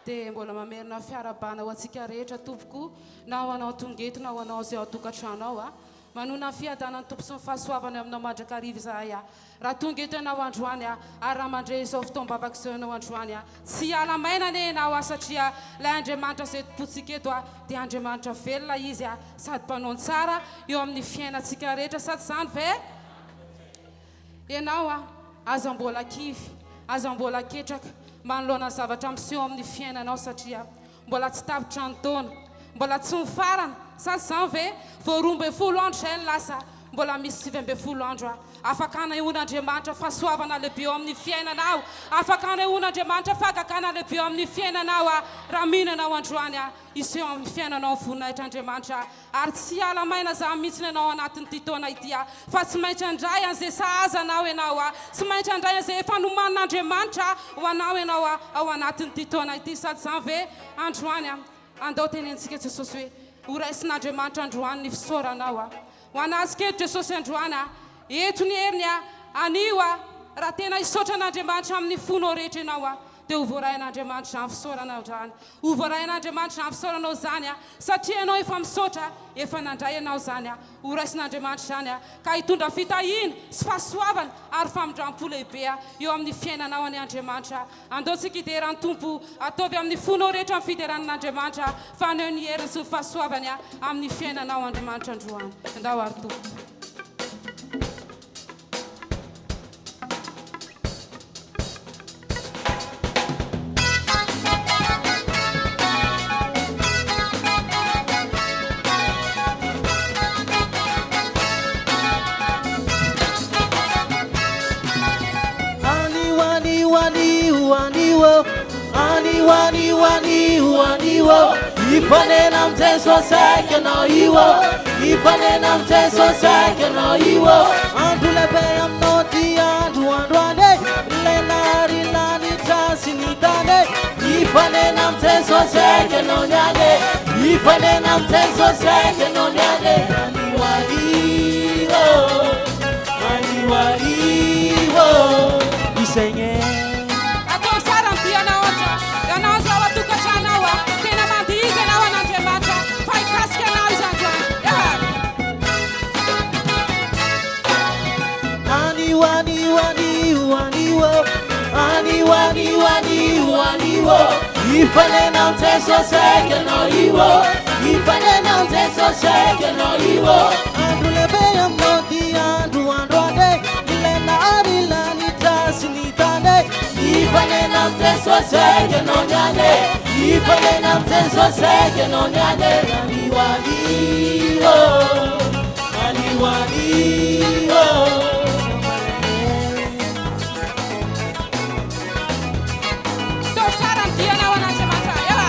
Dia mbola mamerina fiarahabana ho antsika rehetra tompoko na ho anao tonga eto na ho anao izay ao an-tokantrano ao a. Manona ny fiadanan'ny Tompo sy ny fahasoavany eo aminao mandrakariva izahay a. Raha tonga eto ianao androany a, ary raha mandre izao fotoam-bavaka izao ianao androany a, tsy hiala maina anie ianao a, satria ilay Andriamanitra izay tompontsika eto a, dia Andriamanitra velona Izy a, sady mpanao ny tsara eo amin'ny fiainantsika rehetra, sa tsy izany ve? Ianao a, aza mbola kivy, aza mbola ketraka manoloana ny zavatra miseho amin'ny fiainanao satria mbola tsy tapitra ny taona, mbola tsy mifarana, sa tsy izany ve? Vao 12 andro izay no lasa, mbola misy 19 andro a. Afaka anehoan'Andriamanitra fahasoavana lehibe eo amin'ny fiainanao, afaka anehoan'Andriamanitra fahagagana lehibe eo amin'ny fiainanao a, raha mino ianao androany a, hiseho amin'ny fiainanao ny voninahitr'Andriamanitra. Ary tsy hiala maina zany mihitsiny ianao anatin'ity taona ity a! Fa tsy maintsy handray an'izay sahaza anao ianao a! Tsy maintsy handray an'izay efa nomanin'Andriamanitra ho anao ianao a! Ao anatin'ity taona ity. Sady izany ve androany a! Andao tenenintsika Jesosy hoe, Ho raisin'Andriamanitra androany ny fisaoranao a! Ho an'azy kely Jesosy androany a! Eto ny heriny a! Anio a! Raha tena hisaotra an'Andriamanitra amin'ny fonao rehetra ianao a! Dia ho voarain'Andriamanitra izany fisaoranao izany. Ho voarain'Andriamanitra izany fisaoranao izany a! Satria ianao efa misaotra, efa nandray ianao izany a! Ho raisin'Andriamanitra izany a! Ka hitondra fitahiana sy fahasoavana ary famindram-po lehibe a! Eo amin'ny fiainanao anie Andriamanitra. Andao tsika hidera ny Tompo. Ataovy amin'ny fonao rehetra ny fiderana an'Andriamanitra fa haneho ny heriny sy ny fahasoavany a! Amin'ny fiainanao Andriamanitra androany. Andao ary Tompoko. Anio anio anio anio ô Anio anio anio anio ô Hifanena amin'i Jesosy aiko ianao io ô Hifanena amin'i Jesosy aiko ianao io ô Andro lehibe aminao ty andro androany e Ilay nahary lanitra sy ny tany e Hifanena amin'i Jesosy aiko ianao niany e Hifanena amin'i Jesosy aiko ianao niany e Anio anio ô Anio anio ô Izay e Ataovy tsara ny dianao Anja. Ianao izao ao an-tokantrano ao a. Tena mandihiza ianao an'Andriamanitra fa hikasika anao Izy androany. Ea! Anio anio anio anio ô Anio anio anio anio ô Hifanena amin'i Jesosy aiko ianao io ô Hifanena amin'i Jesosy aiko ianao io ô Andro lehibe aminao ty andro androany e Ilay nahary lanitra sy ny tany e Hifanena amin'i Jesosy aiko ianao niany e Hifanena amin'i Jesosy aiko ianao niany e Anio anio ô Anio anio ô Ataovy tsara ny dianao an'Andriamanitra. Ea!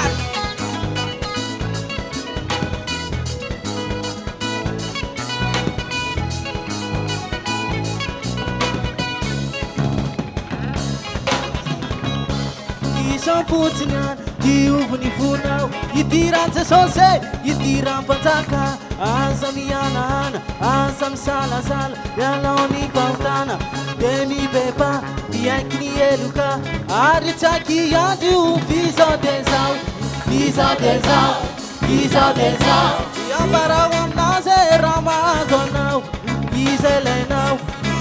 Isam-potsiny any, diovy ny fonao, idiran'i Jesosy e, idiram-panjaka, aza mihanahana, aza misalasala, ialao ny fahotana, dia mibebaha, miaiky ny heloka, ary tsy ankiandry io, f'izao dia izao, f'izao dia izao. Izao dia izao, ambarao aminazy e raha mahazo anao, izay ilainao,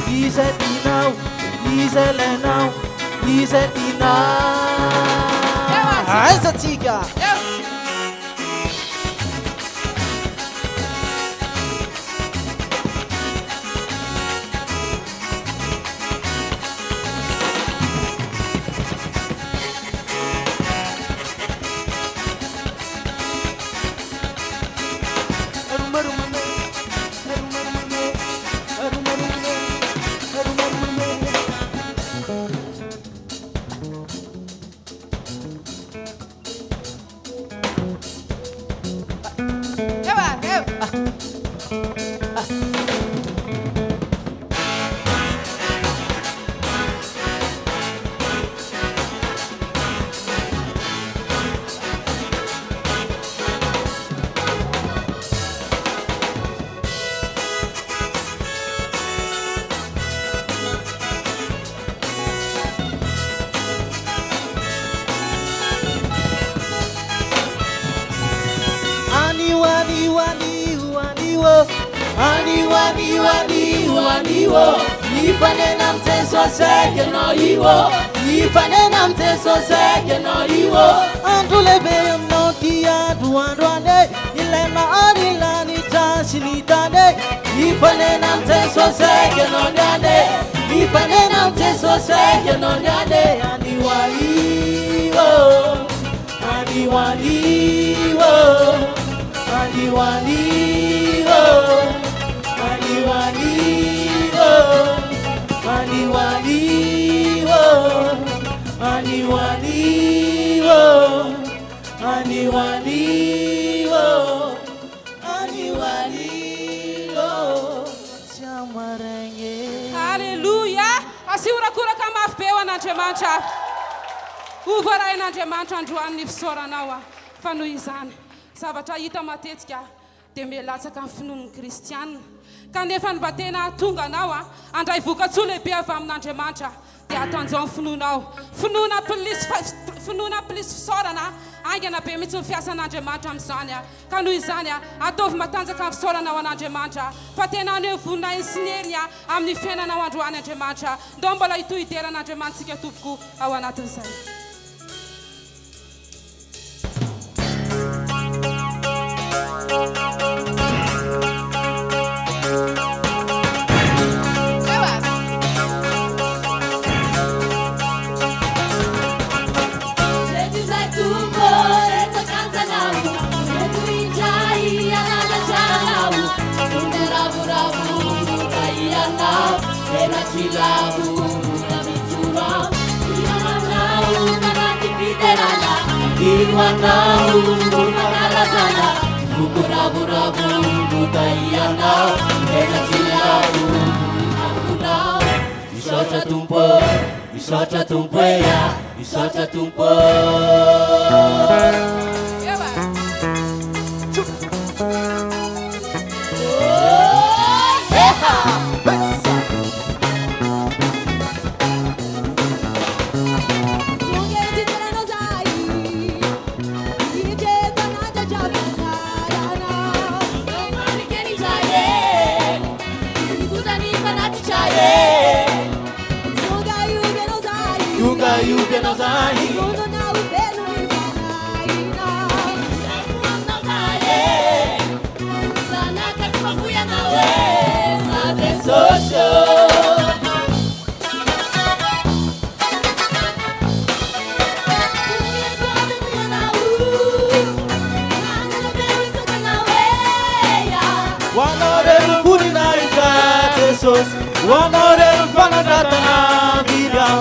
izay tianao, izay ilainao, izay tianao. Aiza tsika? anio Anio anio anio anio Hifanena amin'i Jesosy ianao io Hifanena amin'i Jesosy ianao io Andro lehibe aminao ty andro androany e Ilay mahary lanitra sy ny tany e Hifanena amin'i Jesosy ianao niany e Hifanena amin'i Jesosy ianao niany e Anio anio Anio anio Anio anio Anio anio Anio anio Anio anio Anio anio Anio anio Tsy amaraigny. Aleloia! Asio horakoraka mafy be ho an'Andriamanitra. Ho voarain'Andriamanitra androany ny fisaoranao fa noho izany zavatra hita matetika dia miha-latsaka ny finoan'ny kristiana. Kanefa ny mba tena hahatonga anao handray vokatsoa lehibe avy amin'Andriamanitra dia atanjao ny finoanao. Finoana plisy finoana plisy fisaorana, haingana be mihitsy ny fiasan'Andriamanitra amin'izany. Ka noho izany, ataovy matanjaka ny fisaorana ho an'Andriamanitra fa tena haneho voninahiny sy ny heriny amin'ny fiainanao androany Andriamanitra. Ndao mbola hitohy hidera an'Andriamanitsika tompoko ao anatin'izay. Misaotra Tompo, misaotra Tompo e, misaotra Tompo. Ho anao irery ny voninahitra Jesosy, ho anao irery ny fanandratana Miriam.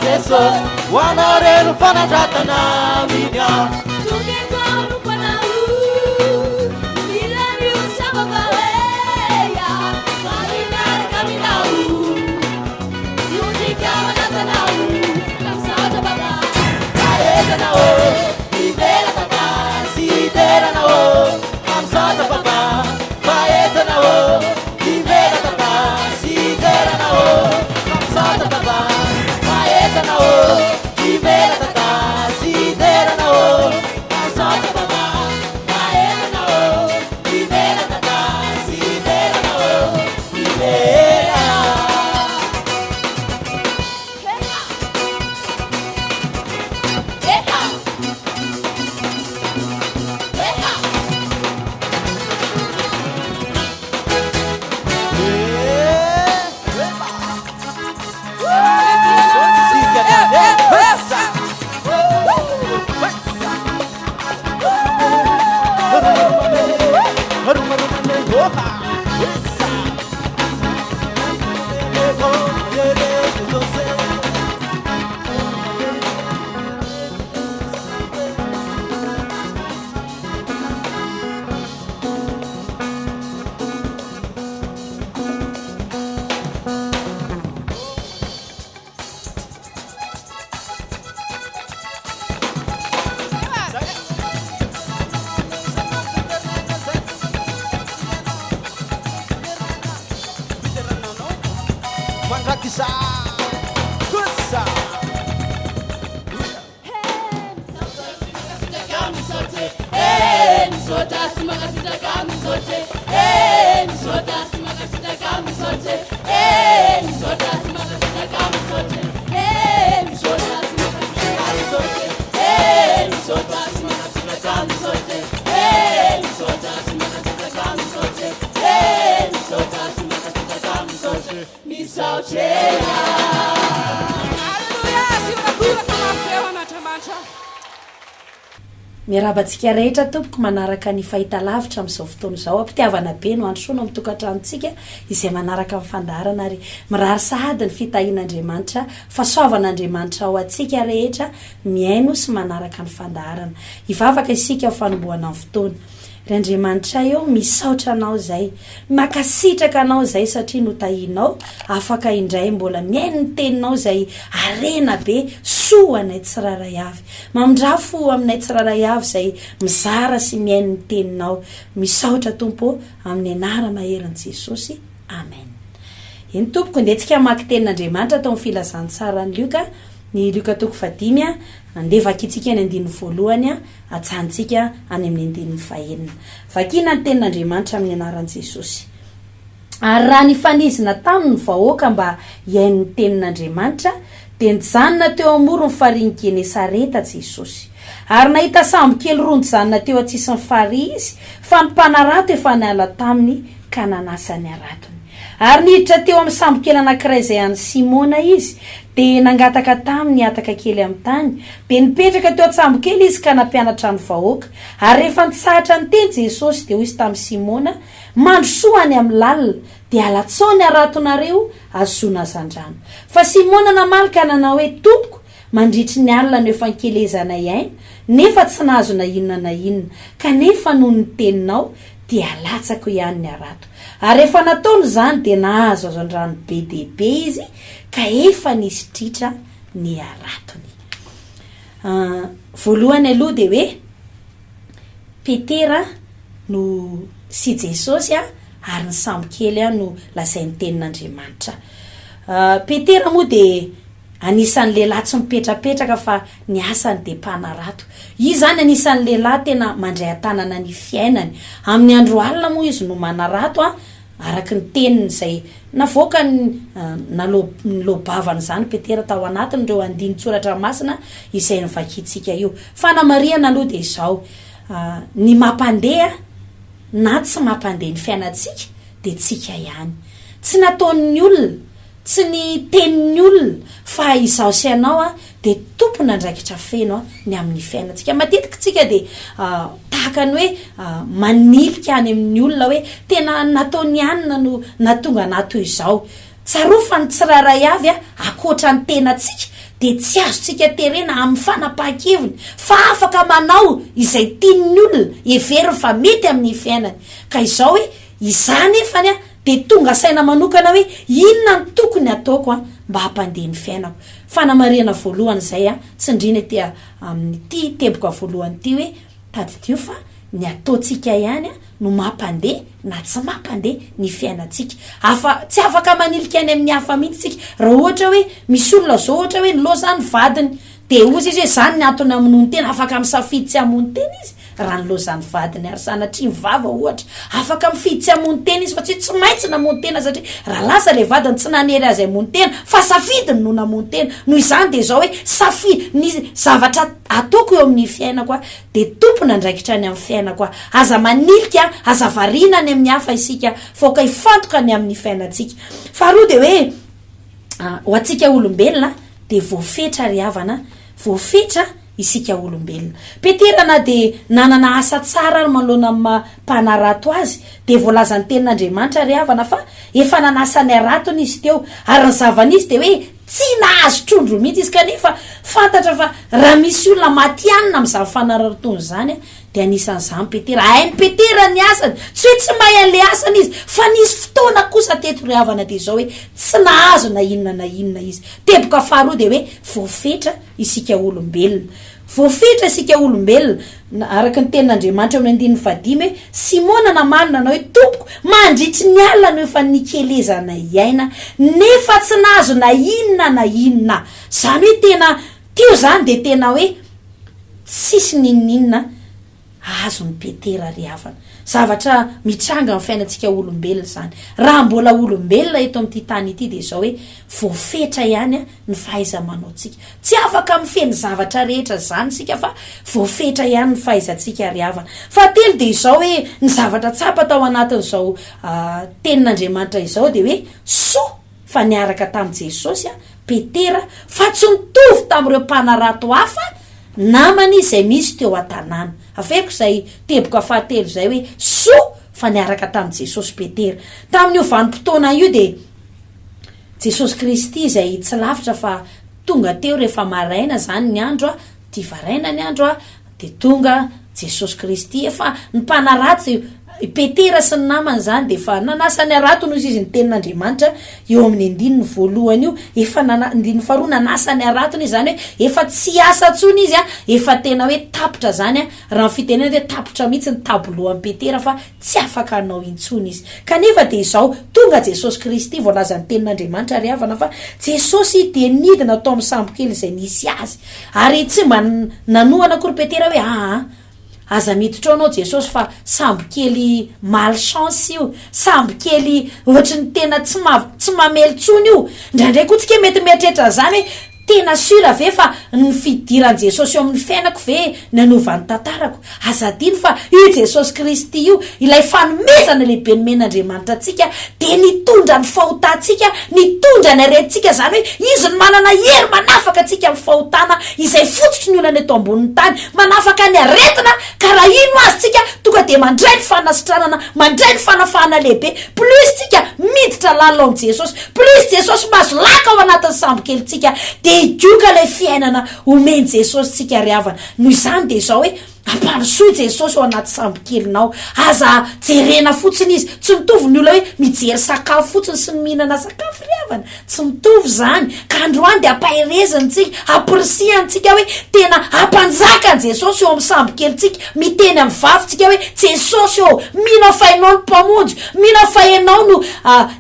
Jesosy, ho anao irery ny fanandratana Miriam. Kosa! Kosa! Alléluia! Asio rakoraka mafy be ho an'Andriamanitra. Miarahaba antsika rehetra tompoko manaraka ny fahitalavitra amin'izao fotoana izao. Am-pitiavana be no androsoana ao amin'ny tokantranontsika izay manaraka ny fandaharana ary mirary sahady ny fitahian'Andriamanitra, fahasoavan'Andriamanitra ho antsika rehetra mihaino sy manaraka ny fandaharana. Hivavaka isika ho fanombohana ny fotoana. Ry Andriamanitray ô, misaotra Anao izay, mankasitraka Anao izay satria notahianao, afaka indray mbola mihaino ny Teninao izay harena be, soa ho anay tsirairay avy. Mamindrà fo aminay tsirairay avy izay mizara sy mihaino ny Teninao. Misaotra Tompo ô, amin'ny anara-maherin'i Jesosy. Amen. Eny tompoko, ndeha tsika hamaky Tenin'Andriamanitra ato amin'ny Filazantsaran'i Lioka, ny Lioka toko fahadimy, andeha vakintsika ny andininy voalohany, Ajanontsika any amin'ny andininy fahenina. Vakina ny tenin'Andriamanitra amin'ny anaran'i Jesosy. Ary raha nifanizina taminy ny vahoaka mba hihaino ny tenin'Andriamanitra, dia nijanona teo amoron'ny farihin'i Genesareta Jesosy. Ary nahita sambo kely roa nijanona teo an-tsisin'ny farihy izy, fa ny mpanarato efa niala taminy ka nanasa ny haratony. Ary niditra teo amin'ny sambokely anankiray izay an'i Simona izy, dia nangataka taminy hihataka kely amin'ny tany. Dia nipetraka teo an-tsambokely izy ka nampianatra ny vahoaka. Ary rehefa nitsahatra niteny Jesosy, dia hoy izy tamin'i Simona, Mandrosoa any amin'ny lalina, dia alatsao ny haratonareo, ahazoana hazandrano. Fa Simona namaly ka nanao hoe, Tompoko, mandritry ny alina no efa nikelezanay aina, nefa tsy nahazo na inona na inona, kanefa noho ny teninao, dia alatsako ihany ny harato. Ary rehefa nataony izany dia nahazo hazandrano be dia be izy ka efa nisy tritra ny haratony. Voalohany aloha dia hoe Petera no sy Jesosy ary ny sambokely no lazain'ny tenin'Andriamanitra. Petera moa dia Anisan'ny lehilahy tsy mipetrapetraka fa ny asany dia mpanarato. Izy izany anisan'ny lehilahy tena mandray an-tanana ny fiainany. Amin'ny andro alina moa izy no manarato an, araka ny teniny izay navoakany naloa-bavany izany Petera tao anatin'ireo andinin-tsoratra masina izay novakintsika io. Fanamarihana aloha dia izao, ny mampandeha na tsy mampandeha ny fiainantsika dia tsika ihany. Tsy nataon'ny olona. Tsy ny tenin'ny olona fa izaho sy ianao dia tompon'andraikitra feno ny amin'ny fiainantsika. Matetika isika dia tahaka ny hoe manilika any amin'ny olona hoe tena nataon'i anona no nahatonga anah toy izao. Tsarovy fa ny tsirairay avy ankoatra ny tenantsika dia tsy azontsika terena amin'ny fanapahan-keviny fa afaka manao izay tian'ny olona heveriny fa mety amin'ny fiainany. Ka izao hoe izaho nefany Dia tonga saina manokana hoe inona no tokony hataoko mba hampandeha ny fiainako. Fanamarihana voalohany izay tsindriana ety amin'ity teboka voalohany ity hoe tadidio fa ny ataontsika ihany no mampandeha na tsy mampandeha ny fiainantsika. Afa, tsy afaka manilika any amin'ny hafa mihitsy isika. Raha ohatra hoe misy olona izao ohatra hoe nilaozany ny vadiny, dia hozy izy hoe izany ny antony hamonoany tena, afaka misafidy tsy hamono tena izy. raha nilaozan'ny vadiny ary sanatria ny vava ohatra, afaka mifidy tsy hamono tena izy fa tsy hoe tsy maintsy namono tena satria raha lasa ilay vadiny tsy nanery azy hamono tena fa safidiny no namono tena, noho izany dia izao hoe safi ny zavatra ataoko eo amin'ny fiainako aho dia tompon'andraikitra ny amin'ny fiainako aho, aza manilika, aza variana any amin'ny hafa isika fa aoka hifantoka ny amin'ny fiainantsika. Faharoa dia hoe ho antsika olombelona dia voafetra ry havana, voafetra isika olombelona. Petera na dia nanana asa tsara ary manoloana ny maha mpanarato azy, dia voalazan'ny tenin'Andriamanitra ry havana fa efa nanasa ny haratony izy teo, ary ny zava-nisy dia hoe tsy nahazo trondro mihitsy izy, kanefa fantatra fa raha misy olona matihanina amin'izany fanararaotony izany dia anisan'izany Petera. Hain'i Petera ny asany, tsy hoe tsy mahay an'ilay asany izy, fa nisy fotoana kosa teto ry havana dia izao hoe tsy nahazo na inona na inona izy. Teboka faharoa dia hoe voafetra isika olombelona. Voafetra isika olombelona, araka ny tenin'Andriamanitra eo amin'ny andininy fahadimy hoe, Simona namaly nanao hoe, Tompoko, mandritry ny alina no efa nikelezanay aina, nefa tsy nahazo na inona na inona. Izany hoe tena, teo izany dia tena hoe tsisy n'inon'inona azon'i Petera ry havana. Zavatra mitranga amin'ny fiainantsika olombelona izany. Raha mbola olombelona eto amin'ity tany ity dia izao hoe voafetra ihany ny fahaiza-manaontsika. Tsy afaka mifehy ny zavatra rehetra izany isika fa voafetra ihany ny fahaizantsika ry havana. Fahatelo dia izao hoe ny zavatra tsapa tao anatin'izao tenin'Andriamanitra izao dia hoe soa fa niaraka tamin'i Jesosy Petera fa tsy nitovy tamin'ireo mpanarato hafa namany izay misy teo an-tanàna. Averiko izay teboka fahatelo izay hoe soa fa niaraka tamin'i Jesosy Petera. Tamin'io vanim-potoana io dia Jesosy Kristy izay tsy lavitra fa tonga teo rehefa maraina izany ny andro, divaraina ny andro, Dia tonga Jesosy Kristy, efa ny mpanarato, i Petera sy ny namany izany dia efa nanasa ny haratony hozy izy ny tenin'Andriamanitra eo amin'ny andininy voalohany io, efa nana, andininy faharoa nanasa ny haratony izy, izany hoe efa tsy hiasa intsony izy an, efa tena hoe tapitra izany an, raha ny fitenenana hoe tapitra mihitsy ny tableau-n'i Petera fa tsy afaka hanao intsony izy. Kanefa dia izao, tonga Jesosy Kristy, voalazan'ny tenin'Andriamanitra ry havana fa Jesosy dia nidina tao amin'ny sambokely izay nisy azy. Ary tsy mba nanohana akory Petera hoe aa, aza miditra ao anao Jesosy fa sambo kely mal chance io, sambo kely ohatry ny tena tsy ma- tsy mamely intsony io. Indraindray koa tsika mety mieritreritra an'izany hoe tena sûr ve fa ny fidiran'i Jesosy eo amin'ny fiainako ve nanova ny tantarako? Aza adino fa io Jesosy Kristy io, ilay fanomezana lehibe nomen'Andriamanitra antsika, dia nitondra ny fahotantsika, nitondra ny aretintsika, izany hoe Izy no manana hery manafaka antsika amin'ny fahotana izay fototry ny olana eto ambonin'ny tany, manafaka ny aretina, ka raha hino Azy tsika, tonga dia mandray ny fanasitranana, mandray ny fanafahana lehibe, plus tsika miditra lalina ao amin'i Jesosy, plus Jesosy mahazo laka ao anatin'ny sambokelintsika, dia higoka ilay fiainana omen'i Jesosy tsika ry havana. Noho izany dia izao hoe, ampandrosoy Jesosy ao anaty sambokelinao. Aza jerena fotsiny Izy. Tsy mitovy ny olona hoe mijery sakafo fotsiny sy ny mihinana sakafo ry havana. Tsy mitovy izany. Ka androany dia ampaherezina tsika, ampirisihana tsika hoe tena hampanjaka an'i Jesosy eo amin'ny sambokelintsika. Miteny amin'ny vavintsika hoe, Jesosy ô, mino aho fa Ianao no Mpamonjy. Mino aho fa Ianao no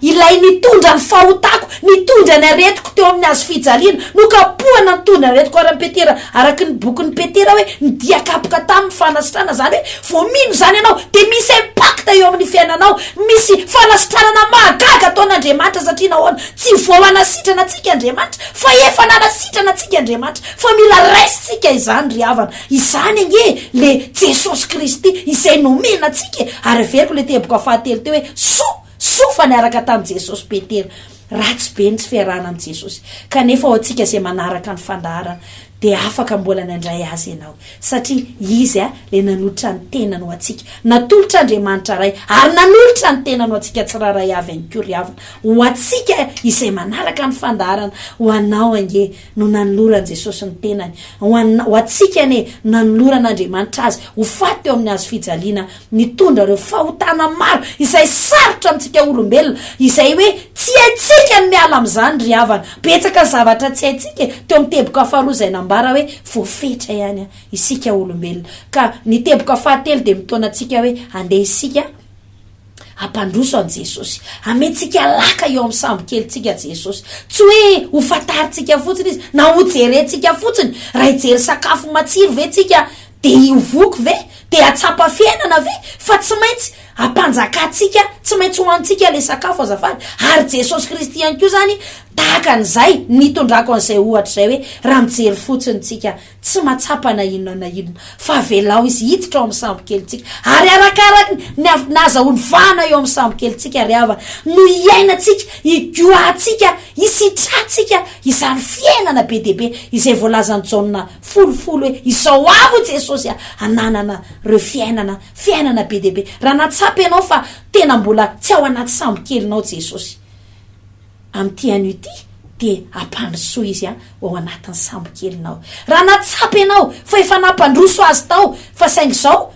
Ilay nitondra ny fahotako, nitondra ny aretiko teo amin'ny hazo fijaliana, nokapohana nitondra ny aretiko. Ary Petera, araka ny bokin'i Petera hoe ny dia kapoka taminy fanasitranana, izany hoe vao mino izany ianao dia misy impact eo amin'ny fiainanao, misy fanasitranana mahagaga ataon'Andriamanitra satria nahoana? Tsy vao hanasitrana antsika Andriamanitra fa efa nanasitrana antsika Andriamanitra fa mila raisintsika izany ry havana. Izany ange le Jesosy Kristy izay nomena antsika e! Ary averiko le teboka fahatelo teo hoe soa, soa fa niaraka tamin'i Jesosy Petera. Ratsy be ny tsy fiarahana amin'i Jesosy. Kanefa ho antsika izay manaraka ny fandaharana dia afaka mbola nandray Azy ianao. Satria Izy le nanolotra ny tenany ho antsika. Natolotr'Andriamanitra Ray ary nanolotra ny tenany ho antsika tsirairay avy ihany koa ry havana. Ho antsika izay manaraka ny fandaharana, ho anao ange no nanoloran'i Jesosy ny tenany. Ho an, ho antsika anie, nanoloran'Andriamanitra Azy ho faty teo amin'ny hazo fijaliana, nitondra ireo fahotana maro izay sarotra amintsika olombelona, izay hoe tsy haintsika ny miala amin'izany ry havana. Betsaka ny zavatra tsy haintsika e! Teo amin'ny teboka faharoa izay nambara hoe voafetra ihany isika olombelona. Ka ny teboka fahatelo dia mitaona antsika hoe andeha isika Hampandroso an'i Jesosy. Amentsika laka eo amin'ny sambokelintsika Jesosy. Tsy hoe ho fantarintsika fotsiny Izy, na ho jerentsika fotsiny. Raha hijery sakafo matsiro ve tsika dia ho voky ve? Dia hahatsapa fiainana ve? Fa tsy maintsy hampanjakantsika, tsy maintsy hohanintsika ilay sakafo azafady. Ary Jesosy Kristy ihany koa izany tahaka an'izay nitondrako an'izay ohatra izay hoe raha mijery fotsiny tsika Tsy mahatsapa na inona na inona, fa avelao izy hiditra ao amin'ny sambokelintsika. Ary arakaraka ny nahazahoany vahana eo amin'ny sambokelintsika ry havana, no hiainantsika, higoahantsika, hisitrantsika izany fiainana be dia be izay voalazan'i Jaona folofolo hoe, Izao avy hoy Jesosy hananana ireo fiainana, fiainana be dia be. Raha nahatsapa ianao fa tena mbola tsy ao anaty sambokelinao Jesosy, Amin'ity anio ity dia ampandrosoa izy ao anatin'ny sambokelinao. Raha nahatsapa ianao fa efa nampandroso azy tao fa saingy izao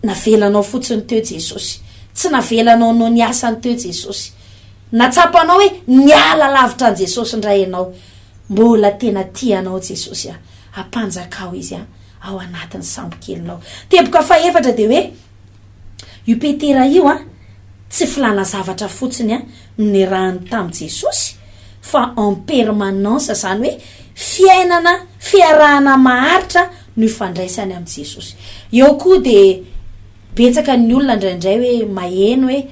navelanao fotsiny teo Jesosy. Tsy navelanao noho ny asany teo Jesosy. Natsapanao hoe niala lavitra an'i Jesosy indray ianao. Mbola tena tia anao Jesosy a. Ampanjakao izy ao anatin'ny sambokelinao. Teboka fahefatra dia hoe, io Petera io an, tsy filàna zavatra fotsiny an, no niarahany tamin'i Jesosy, fa en permanence, izany hoe fiainana, fiarahana maharitra no ifandraisany amin'i Jesosy. Eo koa dia betsaka ny olona indraindray hoe maheno hoe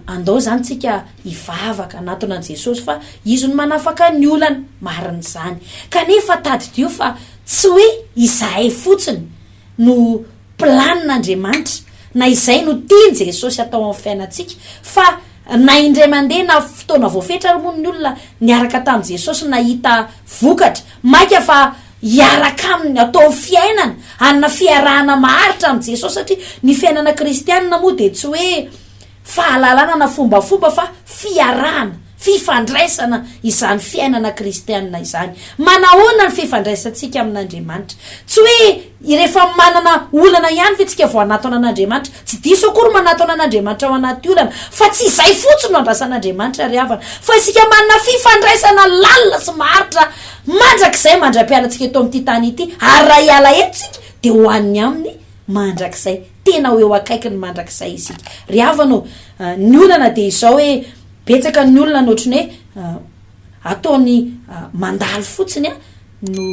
andao izany tsika hivavaka, hanatona an'i Jesosy fa Izy no manafaka ny olana. Marina izany. Kanefa tadidio fa tsy hoe izahay fotsiny no planin'Andriamanitra na izay no tian'i Jesosy atao amin'ny fiainantsika fa na indray mandeha na fotoana voafetra ary moa ny olona niaraka tamin'i Jesosy nahita vokatra mainka fa hiaraka aminy atao fiainana hanana fiarahana maharitra amin'i Jesosy satria ny fiainana kristianina moa dia tsy hoe Fahalalana na fombafomba fa fiarahana, fifandraisana izany fiainana kristianina izany. Manahoana ny fifandraisantsika amin'Andriamanitra? Tsy hoe rehefa manana olana ihany ve tsika vao hanatona an'Andriamanitra? Tsy diso akory manatona an'Andriamanitra ao anaty olana, fa tsy izay fotsiny no andrasan'Andriamanitra ry havana, fa isika manana fifandraisana lalina sy maharitra mandrakizay mandra-pialantsika eto amin'ity tany ity, ary raha hiala eto isika dia ho any aminy mandrakizay. Tena ho eo akaikiny mandrakizay isika. Ry havana ô, ny olana dia izao hoe betsaka ny olona no ohatran'ny hoe ataony mandalo fotsiny no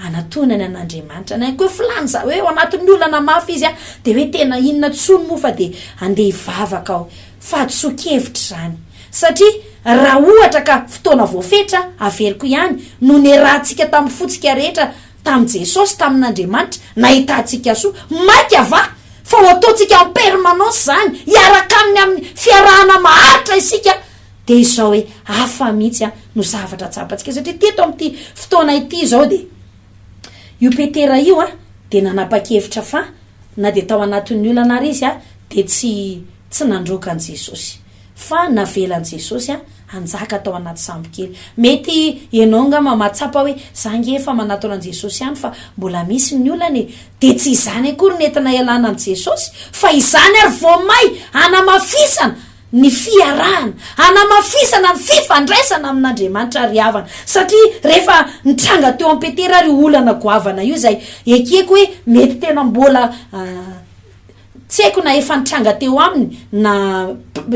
anatonany an'Andriamanitra. Na koa hoe filany za hoe ao anatin'ny olana mafy izy dia hoe tena inona tsony moa fa dia andeha hivavaka aho. Fahadisoan-kevitra izany. Satria raha ohatra ka fotoana voafetra, averiko ihany, no niarahantsika tamin'ny fontsika rehetra Tamin'i Jesosy, tamin'Andriamanitra, nahitantsika soa. Maika va fa ho ataontsika en permanence izany, hiaraka aminy amin'ny fiarahana maharitra isika, dia izao hoe hafa mihitsy no zavatra tsapantsika. Satria teto amin'ity fotoana ity izao dia io Petera io dia nanapa-kevitra fa na dia tao anatin'ny olana ary izy dia tsy tsy nandroaka an'i Jesosy. Fa navelan'i Jesosy hanjaka tao anaty sambokely. Mety ianao angamba mahatsapa hoe, za nge efa manatona an'i Jesosy ihany fa mbola misy ny olana e! Dia tsy izany akory ny entina ialana amin'i Jesosy fa izany ary vao may hanamafisana ny fiarahana, hanamafisana ny fifandraisana amin'Andriamanitra ry havana. Satria rehefa nitranga teo amin'i Petera ary io olana goavana io izay ekeko hoe mety tena mbola Tsy haiko na efa nitranga teo aminy na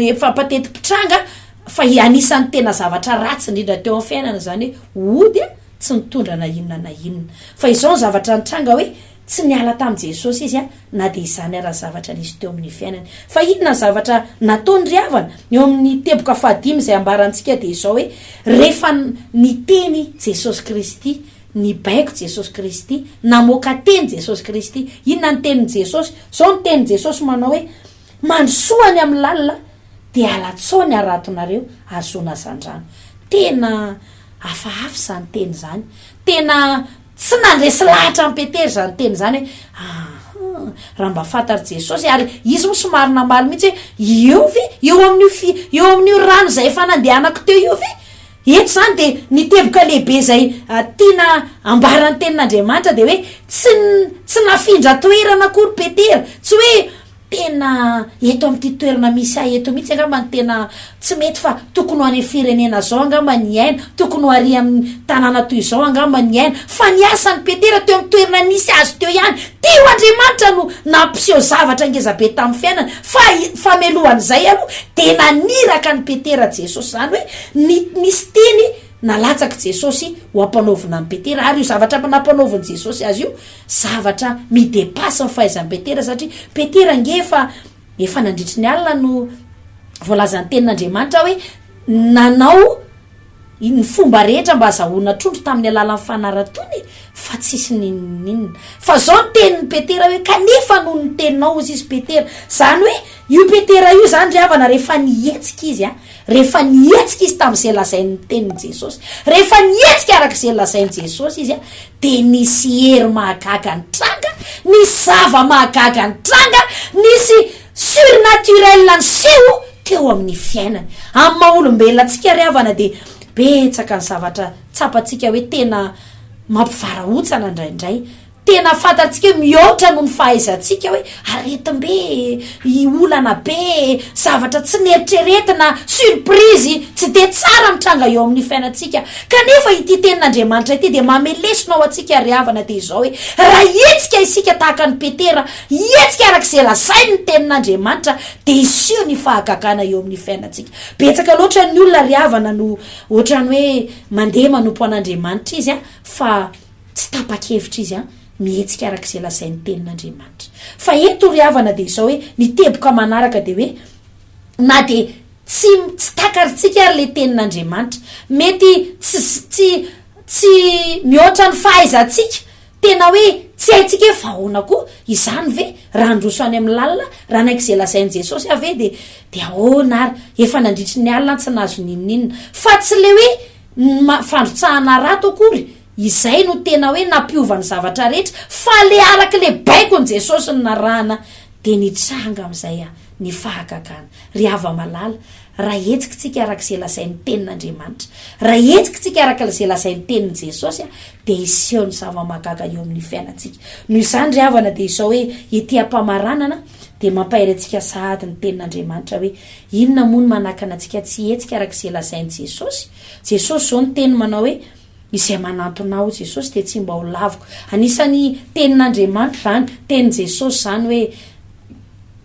efa mpateti-pitranga fa anisan'ny tena zavatra ratsy indrindra teo amin'ny fiainana izany hoe ody tsy nitondra na inona na inona. Fa izao ny zavatra nitranga hoe tsy niala tamin'i Jesosy izy na dia izany ara ny zavatra nisy teo amin'ny fiainany. Fa inona ny zavatra nataony ry havana? Eo amin'ny teboka fahadimy izay ambarantsika dia izao hoe rehefa niteny Jesosy Kristy Nibaiko Jesosy Kristy, namoaka teny Jesosy Kristy. Inona ny tenin'i Jesosy? Izao ny tenin'i Jesosy manao hoe, Mandrosoa any amin'ny lalina, dia alatsao ny haratonareo hahazoana hazandrano. Tena hafahafa izany teny izany. Tena tsy nandresy lahatra an'i Petera izany teny izany hoe, Aha, raha mba fantatr'i Jesosy, ary izy moa somary namaly mihitsy hoe, Eo ve? Eo amin'io fi, eo amin'io rano izay efa nandehanako teo io ve? Eto izany dia ny teboka lehibe izay tiana ambara ny tenin'Andriamanitra dia hoe tsy tsy nafindra toerana akory Petera, tsy hoe tena eto amin'ity toerana misy ahy eto mihitsy angamba no tena tsy mety fa tokony ho any amin'ny firenena izao angamba ny hiaina, tokony ho ary amin'ny tanàna toy izao angamba ny hiaina, fa ny asan'i Petera teo amin'ny toerana nisy azy teo ihany, teo Andriamanitra no nampiseho zavatra ngezabe tamin'ny fiainany, fa famelohan'izay aloha dia naniraka an'i Petera Jesosy, izany hoe Ny nisy teny nalatsak'i Jesosy ho ampanaovina an'i Petera, ary io zavatra nampanaovin'i Jesosy azy io, zavatra mi-depasse ny fahaizan'i Petera, satria Petera ange efa efa nandritry ny alina no voalazan'ny tenin'Andriamanitra hoe nanao ny fomba rehetra mba hazahoana trondro tamin'ny alalan'ny fanaratoana e, fa tsisy n'inon'inona. Fa zao ny tenin'i Petera hoe kanefa noho ny teninao hozy izy Petera, zany hoe io Petera io zany ry havana rehefa nihetsika izy an, Rehefa nihetsika izy tamin'izay lazain'ny tenin'i Jesosy, rehefa nihetsika araka izay lazain'i Jesosy izy, dia nisy hery mahagaga nitranga, nisy zava-mahagaga nitranga, nisy surnaturel niseho teo amin'ny fiainany. Amin'ny maha olombelona antsika ry havana dia betsaka ny zavatra tsapantsika hoe tena mampivarahontsana indraindray. Tena fantatsika hoe mihoatra noho ny fahaizantsika hoe aretim-be e, olana be e, zavatra tsy neritreretina, surprise tsy dia tsara mitranga eo amin'ny fiainantsika. Kanefa ity tenin'Andriamanitra ity dia manome lesona ho antsika ry havana dia izao hoe, raha hihetsika isika tahaka an'i Petera, hihetsika araka izay lazain'ny tenin'Andriamanitra dia hiseho ny fahagagana eo amin'ny fiainantsika. Betsaka loatra ny olona ry havana no ohatran'ny hoe mandeha manompo an'Andriamanitra izy fa Tsy tapa-kevitra izy an, mihetsika araka izay lazain'ny tenin'Andriamanitra. Fa eto ry havana dia izao hoe, ny teboka manaraka dia hoe, na dia tsy tsy takarintsika ary ilay tenin'Andriamanitra, mety tsy tsy tsy mihoatra ny fahaizantsika, tena hoe tsy haintsika hoe fa ahoana koa, izany ve, raha handroso any amin'ny lalina, raha hanaiky izay lazain'i Jesosy aho ve dia dia ahoana ary, efa nandritry ny alina aho tsy nahazo n'inon'inona. Fa tsy ilay hoe ny fandrotsahana harato akory, Izay no tena hoe nampiova ny zavatra rehetra fa le araka le baikon'i Jesosy no narahana dia nitranga amin'izay ny fahagagana. Ry hava-malala, raha hetsikitsika araka izay lazain'ny tenin'Andriamanitra, raha hetsikitsika araka izay lazain'ny tenin'i Jesosy dia hiseho ny zava-mahagaga eo amin'ny fiainantsika. Noho izany ry havana dia izao hoe ety am-pamaranana dia mampahery antsika sahady ny tenin'Andriamanitra hoe inona moa no manakana antsika tsy hihetsika araka izay lazain'i Jesosy? Jesosy izao niteny manao hoe Izay manantona ahy, hoy Jesosy, dia tsy mba ho laviko. Anisan'ny tenin'Andriamanitra izany, tenin'i Jesosy izany hoe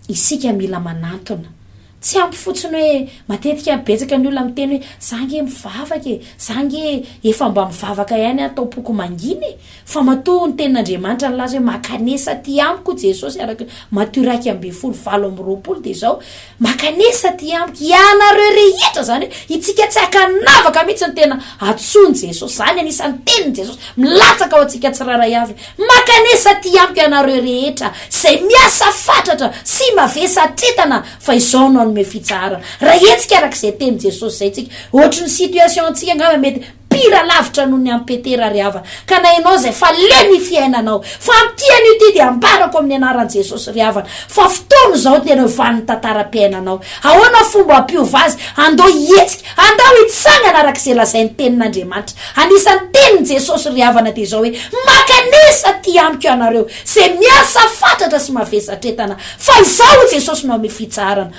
isika mila manantona. Tsy ampy fotsiny hoe, matetika betsaka ny olona miteny hoe, za ange mivavaka e, za ange efa mba mivavaka ihany aho tao-poko mangina e. Fa matoa ny tenin'Andriamanitra nilaza hoe mankanesa aty amiko Jesosy araka Matio 11 28 dia izao, mankanesa aty amiko ianareo rehetra, izany hoe itsika tsy ankanavaka mihitsy ny tena antsoin'i Jesosy, izany anisan'ny tenin'i Jesosy milatsaka ho antsika tsirairay avy, mankanesa aty amiko ianareo rehetra izay miasa fatratra sy mavesatretana fa izao no hanome fitsaharana. Raha hetsika araka izay tenin'i Jesosy izay tsika, ohatry ny situation antsika angamba mety Pire lavitra noho ny an'i Petera ry havana. Ka na ianao izay fa leo ny fiainanao. Fa amin'ity anio ity dia ambarako amin'ny anaran'i Jesosy ry havana fa fotoana izao tena hiovan'ny tantaram-piainanao. Ahoana fomba hampiova azy? Andao hihetsika, andao hitsangana araka izay lazain'ny tenin'Andriamanitra. Anisan'ny tenin'i Jesosy ry havana dia izao hoe, Mankanesa aty amiko ianareo izay miasa fatratra sy mavesatretana fa izaho hoy Jesosy no hanome fitsaharana.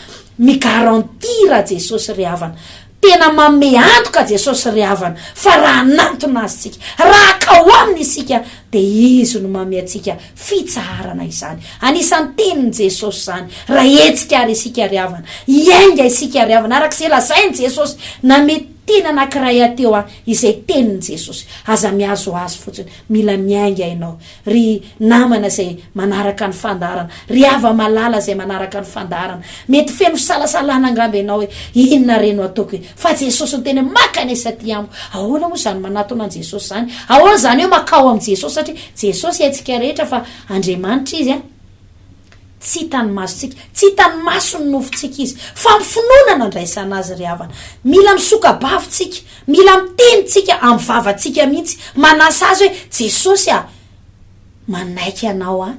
Mi-garantir Jesosy ry havana. Tena manome antoka Jesosy ry havana fa raha hanantona Azy tsika, raha hakao Aminy isika dia Izy no manome antsika fitsaharana izany. Anisan'ny tenin'i Jesosy izany. Raha hetsika ary isika ry havana, hiainga isika ry havana araka izay lazain'i Jesosy, nanome teny anankiray aho teo an, izay tenin'i Jesosy. Aza mihazohazo fotsiny, mila miainga ianao. Ry namana izay manaraka ny fandaharana, ry hava-malala izay manaraka ny fandaharana, mety feno fisalasalana angamba ianao hoe, Inona re no ataoko e? Fa Jesosy niteny hoe, Mankanesa aty amiko. Ahoana moa izany manatona an'i Jesosy izany? Ahoana izany hoe mankao amin'i Jesosy? Satria Jesosy haintsika rehetra fa Andriamanitra Izy an! Tsy hitan'ny masontsika, tsy hitan'ny mason'ny nofontsika Izy, fa amin'ny finoana no andraisana Azy ry havana. Mila misoka-bava tsika, mila miteny tsika amin'ny vavantsika mihitsy, manasa Azy hoe, Jesosy a, manaiky Anao aho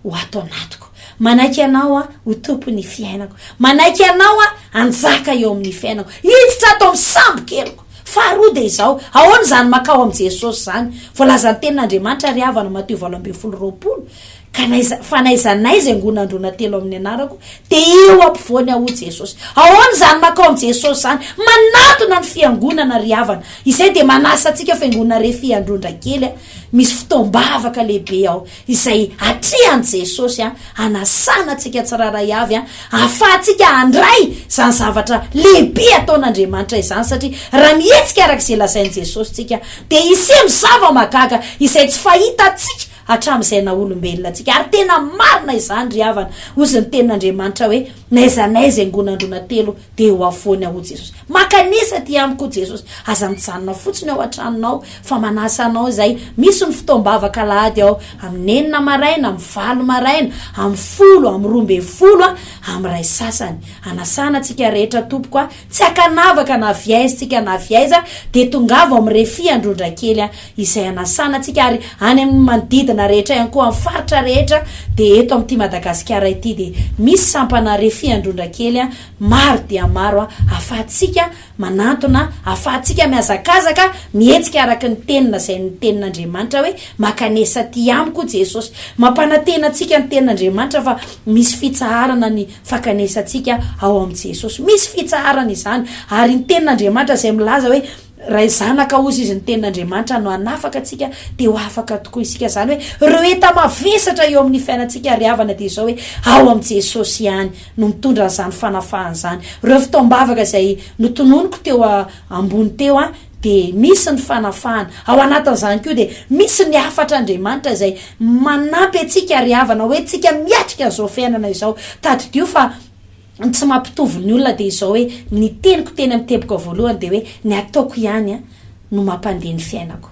ho ato anatiko, manaiky Anao aho ho Tompon'ny fiainako, manaiky Anao aho hanjaka eo amin'ny fiainako, hiditra ato amin'ny sambokeliko. Faharoa dia izao, ahoana izany mankao amin'i Jesosy izany? Voalazan'ny Tenin'Andriamanitra ry havana, Matio 18, 20, Ka n'aiza, fa n'aiza n'aiza iangonandroana telo amin'ny anarako, dia eo ampovoany aho, hoy Jesosy. Ahoana izany mankao amin'i Jesosy izany? Manatona ny fiangonana ry havana. Izay dia manasa antsika fiangonana Refi Androndrakely a. Misy fotoam-bavaka lehibe ao, izay atrehan'i Jesosy a, hanasana antsika tsirairay avy a, ahafahantsika handray izany zavatra lehibe ataon'Andriamanitra izany, satria raha mihetsika araka izay lazain'i Jesosy tsika, dia hiseho ny zava-mahagaga izay tsy fahitantsika hatramin'izay naha olombelona antsika. Ary tena marina izany ry havana. Hozy ny tenin'Andriamanitra hoe, N'aiza n'aiza iangonandrona telo dia eo afovoany aho hoy Jesosy. Mankanesa aty amiko hoy Jesosy. Aza mijanona fotsiny ao an-tranonao fa manasa anao izay. Misy ny fotoam-bavaka alahady ao amin'ny enina maraina, amin'ny valo maraina, amin'ny folo, amin'ny 12, amin'ny iray sasany. Anasana antsika rehetra tompoko a. Tsy ankanavaka na avy aiza tsika na avy aiza dia tongava ao amin'ny Refi Androndrakely izay anasana antsika ary any amin'ny manodidina. manodidina rehetra ihany koa amin'ny faritra rehetra dia eto amin'ity Madagasikara ity dia misy sampana Refi Androndrakely maro dia maro ahafahantsika manantona ahafahantsika mihazakazaka mihetsika araka ny teny lazain'ny tenin'Andriamanitra hoe makanesa aty amiko Jesosy. Mampanantena antsika ny tenin'Andriamanitra fa misy fitsaharana ny fankanesantsika ao amin'i Jesosy. Misy fitsaharana izany ary ny tenin'Andriamanitra izay milaza hoe Ray zanaka hozy izy ny tenin'Andriamanitra no hanafaka antsika dia ho afaka tokoa isika. Izany hoe ireo enta-mavesatra eo amin'ny fiainantsika ry havana dia izao hoe ao amin'i Jesosy ihany no mitondra an'izany fanafahana izany. Ireo fotoam-bavaka izay notononiko teo ambony teo dia misy ny fanafahana. Ao anatin'izany koa dia misy ny hafatr'Andriamanitra izay manampy antsika ry havana hoe tsika miatrika an'izao fiainana izao. Tadidio fa Ny tsy mampitovy ny olona dia izao hoe ny teniko teny amin'ny teboka voalohany dia hoe ny ataoko ihany no mampandeha ny fiainako.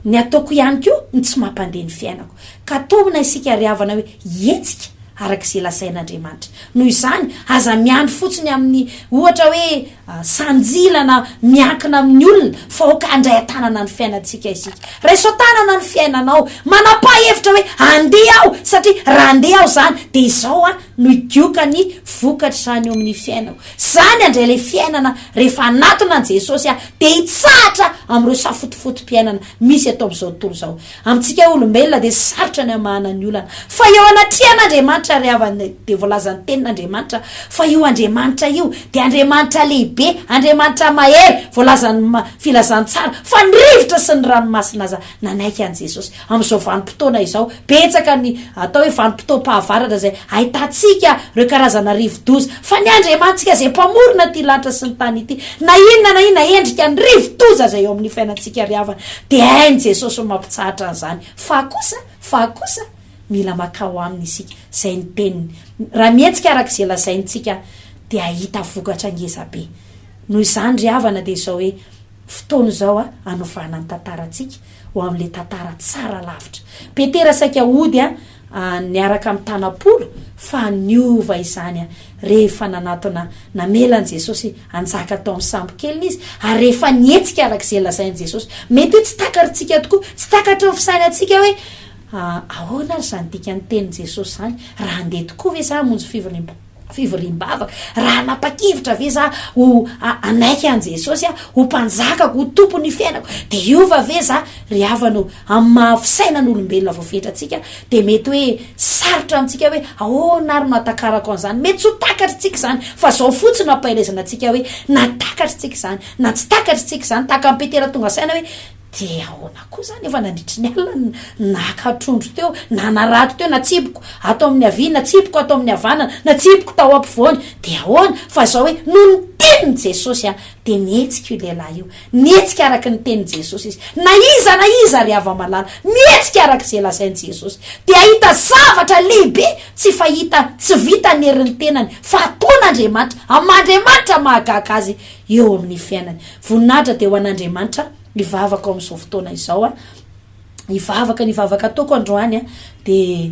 Ny ataoko ihany koa no tsy mampandeha ny fiainako. Ka ataovina isika ry havana hoe hihetsika araka izay lazain'Andriamanitra. Noho izany, aza miandry fotsiny amin'ny ohatra hoe sanjila na miankina amin'ny olona fa aoka handray an-tanana ny fiainantsika isika. Raiso an-tanana ny fiainanao. Manapaha hevitra hoe handeha aho satria raha handeha aho izany dia izao aho no higoka ny vokatr'izany eo amin'ny fiainako. Izany handray ilay fiainana rehefa hanatona an'i Jesosy aho dia hitsahatra amin'ireo safotofotom-piainana misy eto amin'izao tontolo izao. Amintsika olombelona dia sarotra ny hamahana ny olana. Fa eo anatrehan'Andriamanitra ry havana dia voalazan'ny tenin'Andriamanitra fa io Andriamanitra io dia Andriamanitra lehibe, Andriamanitra mahery, voalazan'ny filazantsara fa ny rivotra sy ny ranomasina aza nanaiky an'i Jesosy. Amin'izao vanim-potoana izao, betsaka ny atao hoe vanim-potoam-pahavaratra izay ahitantsika ireo karazana rivo-doza. Fa ny Andriamanitsika izay Mpamorona ity lanitra sy ny tany ity, na inona na inona endrika ny rivo-doza izay eo amin'ny fiainantsika ry havana, dia hain'i Jesosy ny mampitsahatra an'izany. Fa kosa, fa kosa, mila mankao Aminy isika. Izay ny Teniny. Raha mihetsika araka izay lazaintsika, dia hahita vokatra ngeza be. Noho izany ry havana dia izao hoe, Fotoana izao hanovana ny tantarantsika ho amin'ilay tantara tsara lavitra. Petera saika hody niaraka amin'ny tanam-polo fa niova izany rehefa nanatona namela an'i Jesosy hanjaka tao amin'ny sambokeliny izy ary rehefa nihetsika araka izay lazain'i Jesosy. Mety hoe tsy takarintsika tokoa, tsy takatry ny fisainantsika hoe ahoana ary izany dikan'ny tenin'i Jesosy izany, raha handeha tokoa ve za hamonjy fivoriam-. Fivoriam-bavaka, raha hanapa-kevitra ve za ho hanaiky an'i Jesosy aho, ho mpanjakako, ho tompon'ny fiainako, dia hiova ve za? Ry havana ô, amin'ny maha fisainan'olombelona voafetra antsika, dia mety hoe sarotra amintsika hoe ahoana ary no hatakarako an'izany? Mety tsy ho takatritsika izany, fa izao fotsiny no ampaherezana antsika hoe na takatritsika izany, na tsy takatritsika izany, tahaka an'i Petera tonga saina hoe, Dia ahoana koa izany efa nandritry ny alina no naka trondro teo, nanarato teo, natsipiko ato amin'ny havia, natsipiko ato amin'ny havanana, natsipiko tao ampovoany, dia ahoana? Fa izao hoe noho ny tenin'i Jesosy aho, dia nihetsika io lehilahy io, nihetsika araka ny tenin'i Jesosy izy. Na iza na iza ry hava-malala, mihetsika araka izay lazain'i Jesosy, dia hahita zavatra lehibe tsy fahita, tsy vitan'ny herin'ny tenany, fa ataon'Andriamanitra, amin'Andriamanitra mahagaga azy eo amin'ny fiainany. Voninahitra dia ho an'Andriamanitra. Hivavaka ao amin'izao fotoana izao aho. Hivavaka, ny vavaka ataoko androany an, dia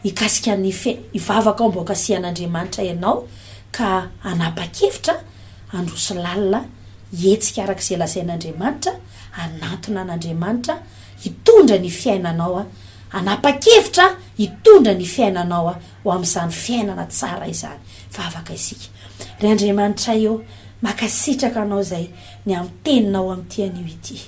hikasika ny fe, hivavaka aho mba ho kasihan'Andriamanitra ianao ka hanapa-kevitra handroso lalina, hihetsika araka izay lazain'Andriamanitra, hanantona an'Andriamanitra, hitondra ny fiainanao an, hanapa-kevitra hitondra ny fiainanao ho amin'izany fiainana tsara izany. Vavaka isika. Ry Andriamanitray ô, mankasitraka Anao izay ny amin'ny teninao amin'ity anio ity.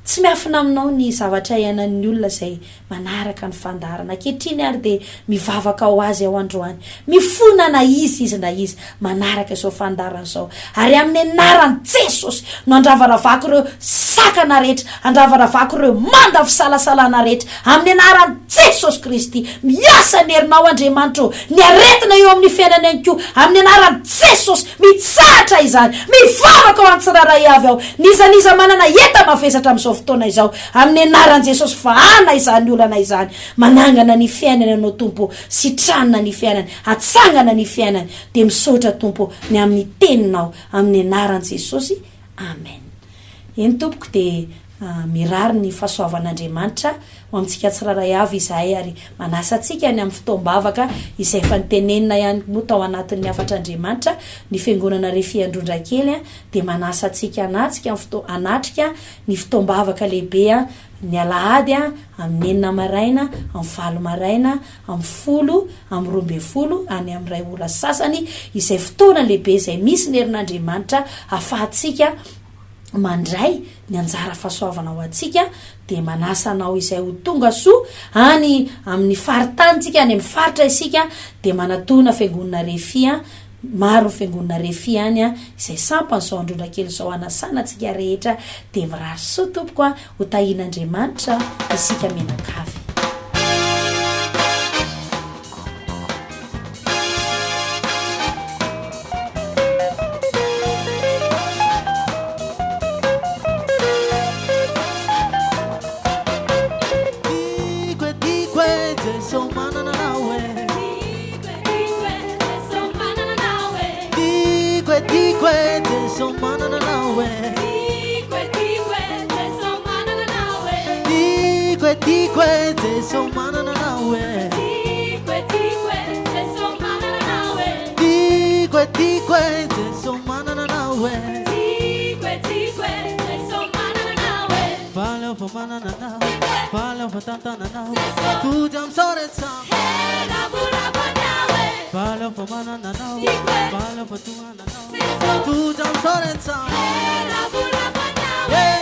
Tsy miafina aminao ny zavatra iainan'ny olona izay manaraka ny fandaharana. Ankehitriny ary dia mivavaka ho azy aho androany. Mifona na iza izy na iza manaraka izao fandaharana izao. Ary amin'ny anaran'i Jesosy no andravaravako ireo sakana rehetra, andravaravako ireo manda fisalasalana rehetra. Amin'ny anaran'i Jesosy Kristy, miasa ny herinao Andriamanitra ô, ny aretina eo amin'ny fiainany ihany koa, amin'ny anaran'i Jesosy, mitsahatra izany, mivavaka ho an'ny tsirairay avy aho, n'iza n'iza manana enta-mavesatra amin'izao fotoana izao, amin'ny anaran'i Jesosy vahana izany olana izany, manangana ny fiainany Ianao Tompo ô, sitranina ny fiainany, atsangana ny fiainany, dia misaotra Tompo ô, ny amin'ny teninao, amin'ny anaran'i Jesosy, Amen. Eny tompoko dia mirary ny fahasoavan'Andriamanitra ho amintsika tsirairay avy izahay ary manasa antsika any amin'ny fotoam-bavaka izay efa notenenina ihany moa tao anatin'ny hafatr'Andriamanitra ny fiangonana Refi Androndrakely dia manasa antsika hanatrika ny fotoa hanatrika ny fotoam-bavaka lehibe. Ny alahady amin'ny enina maraina, amin'ny valo maraina, amin'ny folo, amin'ny 12, any amin'ny iray ora sasany, izay fotoana lehibe izay misy ny herin'Andriamanitra ahafahantsika mandray ny anjara fahasoavana ho antsika, dia manasa anao izay ho tonga soa any amin'ny faritanintsika, any amin'ny faritra isika, dia manatona fiangonana Refi Maro ny fiangonana Refi any an, izay sampan izao Androndrakely izao hanasana antsika rehetra dia mirary soa tompoko an, ho tahian'Andriamanitra isika mianakavy. Tiako e, tiako e, Jeso manana anao e. Tiako e, tiako e, Jeso manana anao e. Tiako e, tiako e, Jeso manana anao e. Tiako e, tiako e, Jeso manana anao e. Faly aho fa manana anao, faly aho fa tantananao, tody amin'izao rehetra. Faly aho fa manana anao, faly aho fa tohananao, tody amin'izao rehetra. Yeah.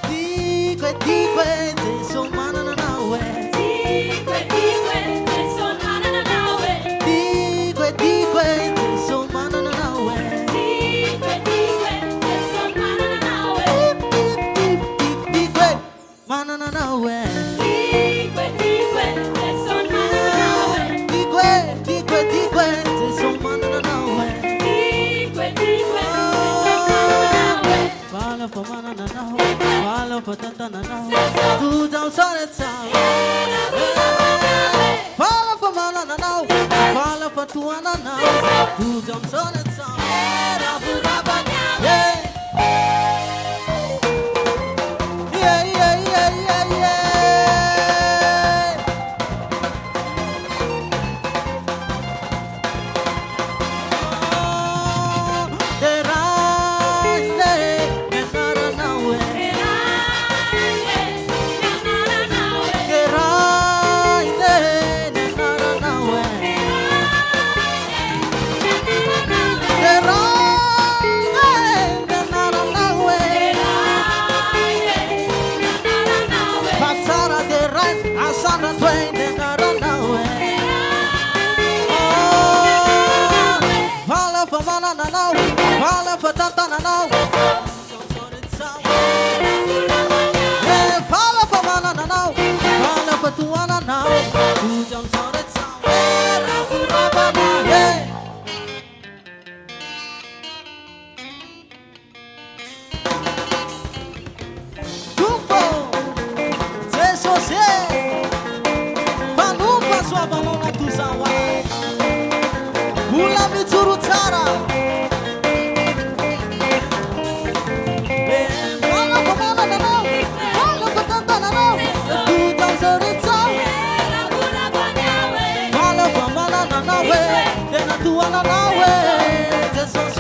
Tiako e, tiako e, Jeso manana anao e. Tiako e, tiako e, Jeso manana anao e. Tiako e, tiako e, Jeso manana anao e. Tiako, tiako, tiako, tiako e, manana anao e. Tiako e, tiako e, Jeso manana anao e. Faly aho fa manana anao, faly aho fa tantananao, tojo amin'ny sary Faly aho fa manana anao, faly aho fa tohananao, tojo amin'ny sary Yeah. Yeah, yeah, yeah, yeah, yeah. Deraina e, ny anaranao e. Deraina e, ny anaranao e. Deraina e, ny anaranao e. Fa tsara deraina, asandratra e, ny anaranao e. Faly aho fa manana anao, faly aho fa tantananao. Faly aho fa manana anao, faly aho fa tohananao. Tody amin'izao rehetra. Yeah. Tompo Jesosy e, mpanompo fahasoavanao natosa ho ahy, mbola mijoro tsara. Faly aho fa manana anao, faly aho fa tantananao, tody amin'izao rehetra. Faly aho fa manana anao e, tena tohananao e, Jesosy.